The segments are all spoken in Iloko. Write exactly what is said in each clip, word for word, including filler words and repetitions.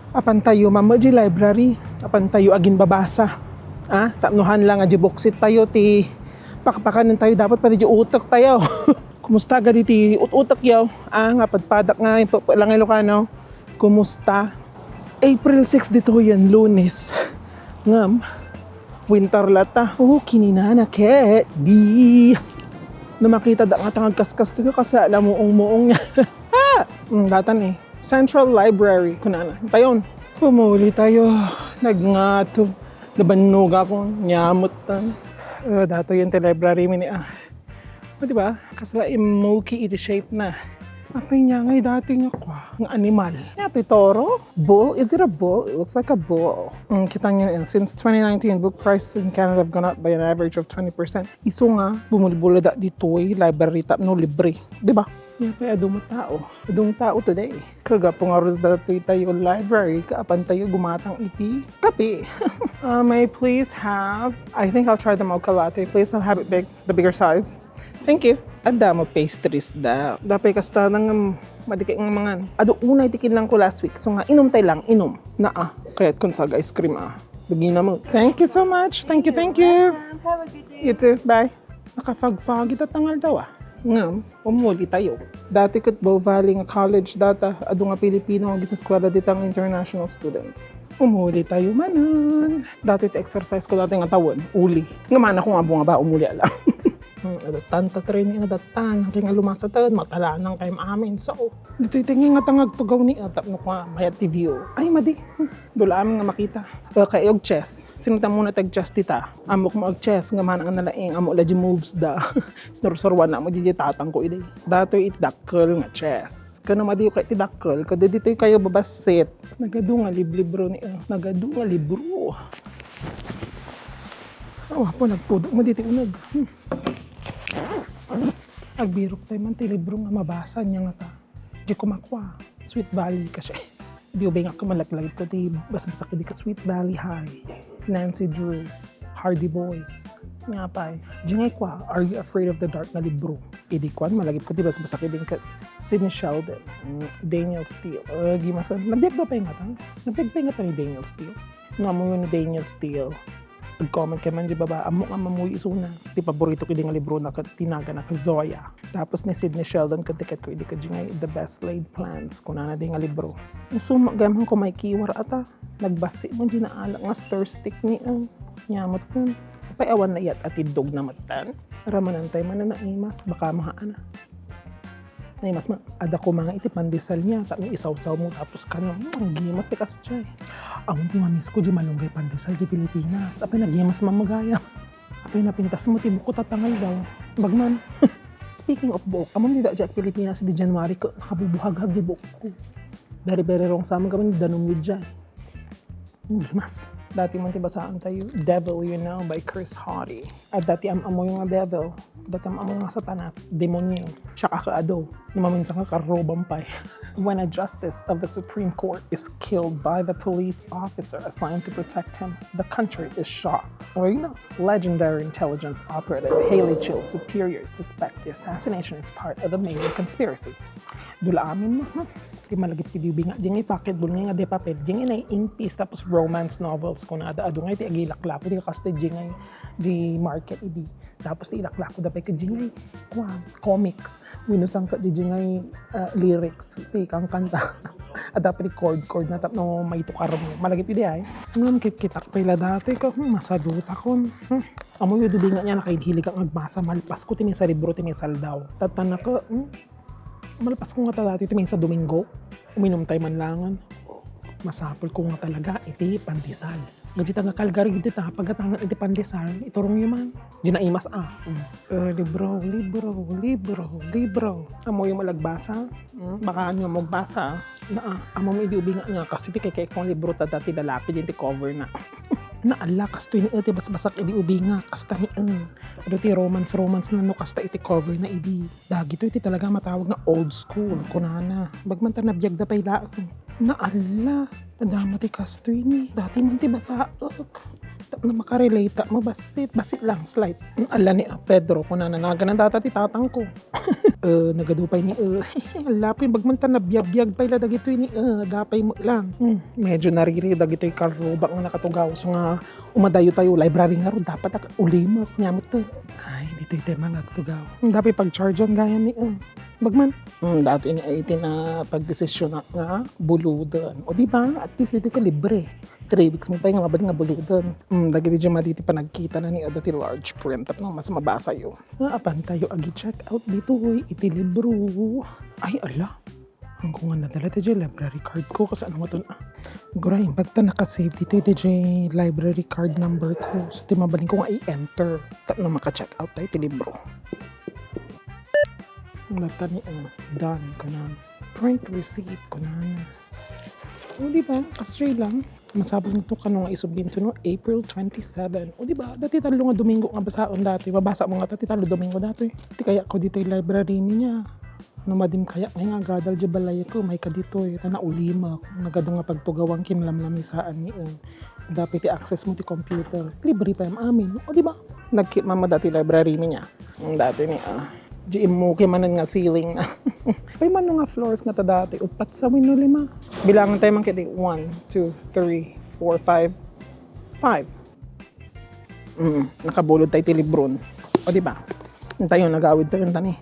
Apan tayo, mama, di library. Apan tayo, agin babasa. Ah, tapno han lang, di buksit tayo, ti pakpakanen tayo, dapat pati di utek tayo. Kumusta gadi ti ut-utek yaw? Ah, nga padpadak nga, ipu-, lang Ilocano. Kumusta? April six ditoyen, Lunes. Ngem, winter lata. Oh, kininana ket di. No makita da nga tangag kaskas to, kasi ala muong-muong niya. Ah! Mm, datan eh. Central Library, kunana. Tayon. Pumuli tayo. Nagngato. Nabannog ako. Nyamot tan. Uh, dato yun ti library mini ah. O, di ba? Kasla imuki iti shape na. Apay niya ngay dati nga kwa, nga animal. Niya ti toro? Bull? Is it a bull? It looks like a bull. Mm, kita niyo yan. Since twenty nineteen, book prices in Canada have gone up by an average of twenty percent. Isu nga, bumulbulada ditoy library tapno libre. Di ba? Niya pay adu nga tao. Adu nga tao today. Kagapu nga ru datoy tayo library, kaapan tayo gumatang iti kape. Uh, may I please have, I think I'll try the mocha latte. Please, I'll have it big, the bigger size. Thank you. Adda mo pastries da. Dapay kasta nang, um, madikit nga mangan. Adu unay ti kinlangko last week. So nga, inum tay lang, inum. Naa, kayat kun sag ice cream ah. Dagina mo. Thank you so much. Thank you, thank you. Have a good day. You too. Bye. Nakafagfagi ta tangal daw ah. Ngem, umuli tayo. Dati ket Bow Valley nga college data, adu nga Pilipino nga agis-eskwela dita nga international students. Umuli tayo manen. Dati ti exercise ko dati nga tawen, uli. Nga mana ko nga bunga ba, umuli ala. Hmm, adatan ta training, adatan. Kaya nga lumasatan, matalanang kayo amin. So, dito iti nga tangag tugaw ni atap no kwa, mayat ti view. Ay, madi. Hmm, dula amin nga makita. Okay, og chess. Sino ta muna tag chess dita? Amok mo ag chess, nga mana nga nalaing, amo la di moves da. Sinursurwan na mo di tatang ko idi. Datoy iti dakkel nga chess. Kano madiyo kay ti dakkel, kadi ditoy kayo babassit. Nagadu nga liblibro ni, ah, nagadu nga libro. Awa po, nagpudok mo diti unag. Hmm. Agbirok tayo man ti libro nga mabasa niya nga ta. Di ko makwa. Sweet Valley kasi. Di ubay nga ka malaglagip ko ti basbasak idi ka Sweet Valley High, Nancy Drew, Hardy Boys. Nga pay, di nga ikwa, Are You Afraid of the Dark nga libro. Idi kwan, malagip ko ti basbasak idi ka Sidney Sheldon, mm, Daniel Steele. Uh, gimasan, nabiag da pay nga ta? Nabiag pay nga ta ni Daniel Steele? Nga mo yun ni Daniel Steele? Ag-comment kayo man di baba, ammo nga mamuy isuna. Ti paborito ko di nga libro na kat-, tinaga na ka Zoya. Tapos ni Sidney Sheldon, katiket ko idi ka di nga The Best Laid Plans. Kunana di nga libro. Isuma, gayam ko may kiwar ata. Nagbasi mo di naalak nga stir stick ni, ah. Nyamot nun. Apay awan na iyat atiddog na matan. Ramanan tayo man na naimas, baka mahaana. Nay, mas ma-, adda ko mga iti pandesal niya, tapno isawsaw mo, tapos kano, mm, ang gimas ti kasdiay. Awan ti mamiss ko, di malunggay pandesal, di Pilipinas. Apay, nagimas mamagaya. Apay, napintas mo, ti buko tatangal daw. Bagman. Speaking of buok, amun di da di Pilipinas, di January ko, nakabubuhaghag di buok ko. Very, very wrong sa amin kami, danum yun dyan. Hindi mas. Dati man ti basaan tayo, Devil You Know by Chris Haughey. At dati am-amo yung devil, dati am-amo yung satanas, demonyo. Siya kakaado, namaminsan ka karuban pa eh. When a justice of the Supreme Court is killed by the police officer assigned to protect him, the country is shocked. Or, you know, legendary intelligence operative Haley Chill's superiors suspect the assassination is part of a major conspiracy. Dula amin mo, hmm? Ti malagip ti dibi nga, di nga ipakit, bul nga nga depapel, di nga naiimpis, tapos romance novels ko na, adu nga iti agilaklako, di kasta di nga, di market, idi. Tapos ti ilaklako, dapay ka di nga, kwa, comics, winusan ka di nga, uh, lyrics, ti kangkanta. At dapat di chord, chord na tapno maitukar mo. Malagip idi ay. Ngam kit-, kitak pa ila dati ka, hmm, masaduta kon. Hmm. Amo yung dubi nga niya, nakahilig ang magbasa, malpas ko, tinisalibro, tinisaldaw. Tatana ka, hmm? Malpas ko nga ta dati ti maysa Domingo, uminum tayo man langan. Masapul ko nga talaga iti pandesal. Nga di taga Calgary, di ta pagatangan iti pandesal, iturong yu man. Di naimas, ah. Mm. Eh, libro, libro, libro, libro. Amo yung malagbasa? Mm, baka nyo magbasa? Na, ah, amo mo idi ubinga nga, kasi ti kay kong libro ta dati lalapid yung ti cover na. Na, ala, kasto yung iti basbasak idi ubinga, kasta ni, eh. Ado ti romance, romance na no, kasta iti cover na idi. Dagitoy ti talaga matawag nga old school, kunana. Bagman ta nabiagda pay laeng. Naalla, nadama ti kastoy ni. Dati man ti basaek. Tapno makarelate mo, bassit, bassit lang, slight. Ala ni, ah, Pedro, kunana, nagana data ti tatangko. Eh, nagadu pay ni, eh, ala pay, bagman ta nabiagbiag pay la dagitoy ni, eh, dapay mo lang. Hmm, medyo nariri dagitoy karrubak nga nakatugaw. So nga, umadayo tayo, library nga ro, dapat ak-, ulimek, nya met to. Ay, ditoy tayo mga agtugaw. Hmm, dapat pag-chargean gayam ni, eh. Bagman. Hmm, dati ni, ay, iti na pagdesisyon na nga, buludan. O, di ba? At least, dito ka libre. Three weeks mo pa nga mabali nga buludan. Hmm, dagiti dyan maditi panagkita na ni, ada ti large print. Tapno mas mabasa yo. Nga, apan tayo agi check out dito, hoy, iti libro. Ay, ala. Ang kungan na dala ti dyan library card ko. Kasi ano nga to na? Siguro, ay, bagta naka-save dito, iti dyan library card number ko. So, ti mabalin ko nga i-enter. Tapno maka-check out tayo ti libro. Natani, oh, done, kunan. Print receipt, kunan. O, di ba? Kastoy lang. Masapul to kano nga isubli to, no? April twenty-seven. O, di ba? Dati talo nga Domingo nga basaon dati. Mabasa mo nga dati talo Domingo dati. Ti kaya ko ditoy library mi niya. No madim kaya nga nga agadal di balay ko, may ka ditoy. Ta naulimak. Nagadu nga pagtugawang kimlamlamisaan ni, eh. Dapat ti access mo ti computer. Libre pa yung amin. O, di ba? Nagkit mama dati library mi niya. Ang dati ni, ah, di immuki manen nga ceiling na. Ay, mano nga floors nga ta dati? Upat sa wenno lima. Bilangan tayo man kiti. One, two, three, four, five. Five. Mm, nakabulod tayo ti libron. O, di ba? Ang tayo, nagawid tayo, ang tani.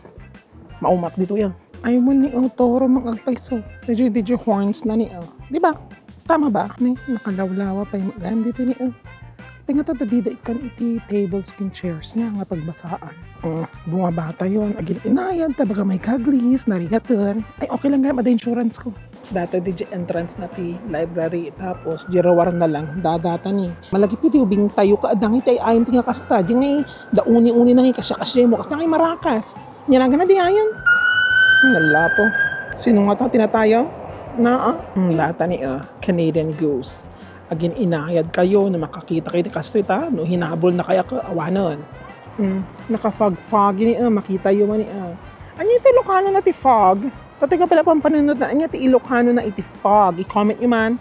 Maumak dito yan. Ay, mo ni, oh, toro, mang agpayso. Did you, did you horns na ni, oh. Di ba? Tama ba? Ni, nakalawlawa pa yung gayam dito ni, oh. Tingnan ta, dida ikan iti tables ken chairs niya nga pagbasaan. Mm, bumabata yon. Agin inayad, ta baga may kaglis, narigaten. Ay, okay lang gayam, ada insurance ko. Data di entrance na ti library, tapos di rawar na lang, dadata ni. Malagip iti ubing tayo ka, adang iti ay, ay, nga kasta, di nga, eh, dauni-uni na, eh, kasya-kasya mo, kasta nga, eh, marakas. Nya na gana di ayon. Nalapo. Sino nga ta tinatayo? Na, ah? Hmm, data ni, ah, Canadian Goose. Agin inayad kayo no makakita kayo ti kastoy ta, no hinabol na kaya ka awanan. Hmm, nakafag-fog ini, ah, makita yo man ni, ah. Anya ti Ilocano na ti fog? Pati ka pala pampanunot na, anya ti Ilocano na iti fog? I-comment nyo man.